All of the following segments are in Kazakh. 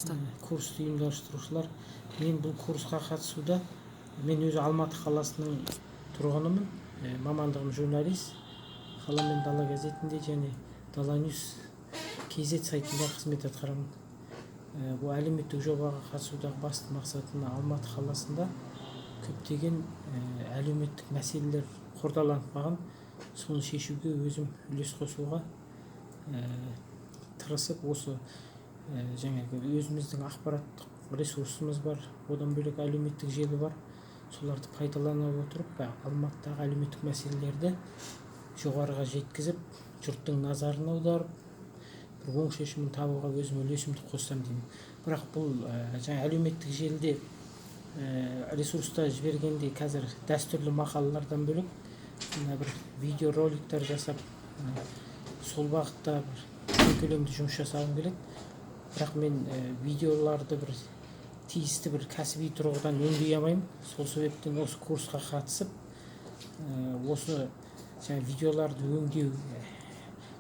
Курсты ұйымдастырушылар, мен бұл курсқа қатысуда, мен өзі Алматы қаласының тұрғынымын, мамандығым журналист, «Қала мен дала» газетінде және Дала Ньюс kz сайтында қызмет атқарамын. Бұл әлеуметтік жобаға қатысудағы басты мақсатым Алматы қаласында көптеген әлеуметтік мәселелер қордаланып қалған, соны шешуге өзім үлес қосуға тырысып, осы жаңағы өзіміздің ақпараттық ресурсымыз бар, одан бөлек әлеуметтік желі бар, соларды пайдалана отырып, Алматыдағы әлеуметтік мәселелерді жоғарыға жеткізіп, жұрттың назарын аударып, бір оң шешімін табуға өзім үлесімді қоссам деймін. Бірақ бұл жаңа әлеуметтік желіде ресурста жібергенде, қазір дәстүрлі мақалалардан бөлек мына бір видеороликтер жасап, сол бағытта бір кең көлемді жұмыс жасағым келеді. Бірақ мен видеоларды бір тиісті бір кәсіби тұрғыдан өңдей алмаймын. Сол себептен осы курсқа қатысып, осы жаңа видеоларды өңдеу,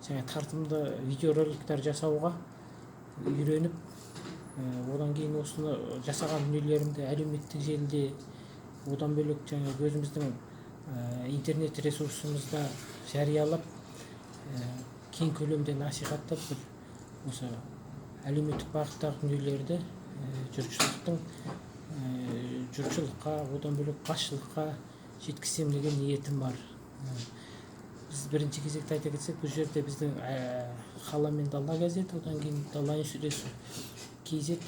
жаңа тартымды видеороликтер жасауға үйреніп, одан кейін осыны жасаған дүниелерімді әлеуметтік желіде, одан бөлек жаңа өзіміздің интернет ресурсымызда жариялап, кең көлемде насихаттап, бір осы әлеуметтік бағыттағы дүниелерді жұртшылыққа, одан бөлек басшылыққа жеткізсем деген ниетім бар. Біз бірінші кезекте айта кетсек, бұл жерде біздің «Қала мен дала» газеті, одан кейін Дала kz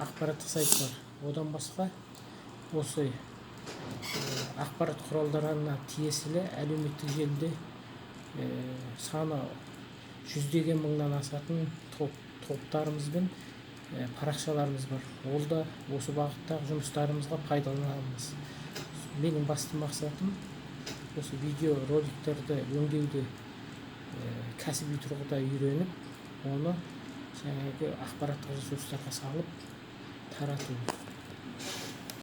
ақпараттық сайт бар. Одан басқа осы ақпарат құралдарына тиесілі әлеуметтік желіде саны жүздеген мыңнан асатын топтарымыз бен парақшаларымыз бар. Ол да осы бағыттағы жұмыстарымызға пайдаланамыз. Менің басты мақсатым осы видео роликтерді өңдеуді кәсіби тұрғыда үйреніп, оны жаңағы ақпараттық ресурстарға салып тарату.